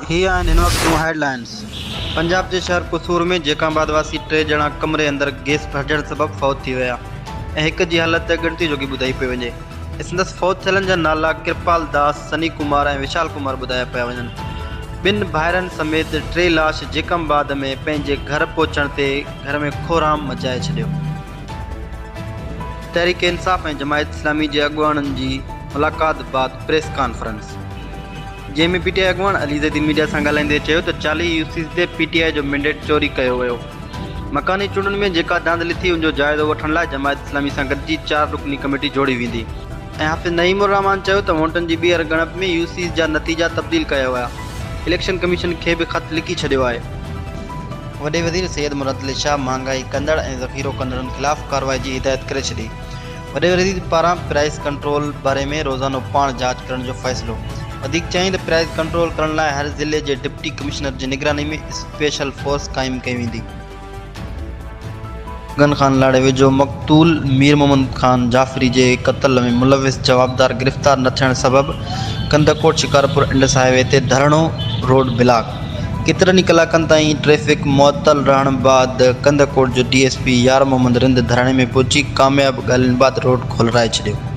هي آهن هن وقت جون هيڊ لائنز. پنجاب جي شهر قصور ۾ جيڪب آباد واسي ٽي ڄڻا ڪمري اندر گئس ڀرجڻ سبب فوت ٿي ويا ۽ هڪ جي حالت ڳڻتي جوڳي ٻڌائي پئي وڃي ۽ سندس فوت ٿيلن جا نالا ڪرپال داس، سني ڪمار ۽ وشال ڪمار ٻڌايا پيا وڃن. ٻن ڀائرن سميت ٽي لاش جيڪب آباد ۾ پنهنجي گهر پهچڻ تي گهر ۾ ڪهرام مچائي ڇڏيو. تحريڪ انصاف ۽ جماعت اسلامي جي اڳواڻن جي ملاقات بعد پريس ڪانفرنس، جنهن ۾ پي ٽي آء اڳواڻ علي زيدي ميڊيا سان ڳالهائيندي چيو ته 40 يو سيز تي پي ٽي آء جو مينڊيٽ چوري ڪيو ويو، مڪاني چونڊن ۾ جيڪا ڌانڌلي ٿي ان جو جائزو وٺڻ لاء جماعت اسلامي سان گڏجي چار رڪني ڪميٽي جوڙي ويندي. ۽ حافظ نعيم الرحمان چيو ته ووٽن جي ٻيهر ڳڻپ ۾ يو سيز جا نتيجا تبديل ڪيا ويا، اليڪشن ڪميشن کي به خط لکي ڇڏيو آهي. وڏي وزير سيد مراد علي شاهه مهانگائي ڪندڙ ۽ ذخيرو ڪندڙن خلاف ڪارروائي جي هدايت ڪري ڇڏي. وڏي وزير پاران پرائس ڪنٽرول باري ۾ روزانو پاڻ جاچ ڪرڻ جو فيصلو. وڌيڪ چيائين ته پرائس ڪنٽرول ڪرڻ لاء هر ضلعي جي ڊپٽي ڪمشنر جي نگراني ۾ اسپيشل فورس قائم ڪئي ويندي. گن خان لاڙي ويجهو مقتول مير محمد خان جعفري جي قتل ۾ ملوث جوابدار گرفتار نه ٿيڻ سبب Kandhkot Shikarpur Indus high V تي ڌرڻو، روڊ بلاڪ، ڪيترن ئي ڪلاڪن تائين ٽريفڪ معطل رهڻ بعد ڪنڌڪوٽ جو D S P Yar Muhammad Rind ڌرڻي ۾ پهچي ڪامياب ڳالهين بعد روڊ کولرائي ڇڏيو.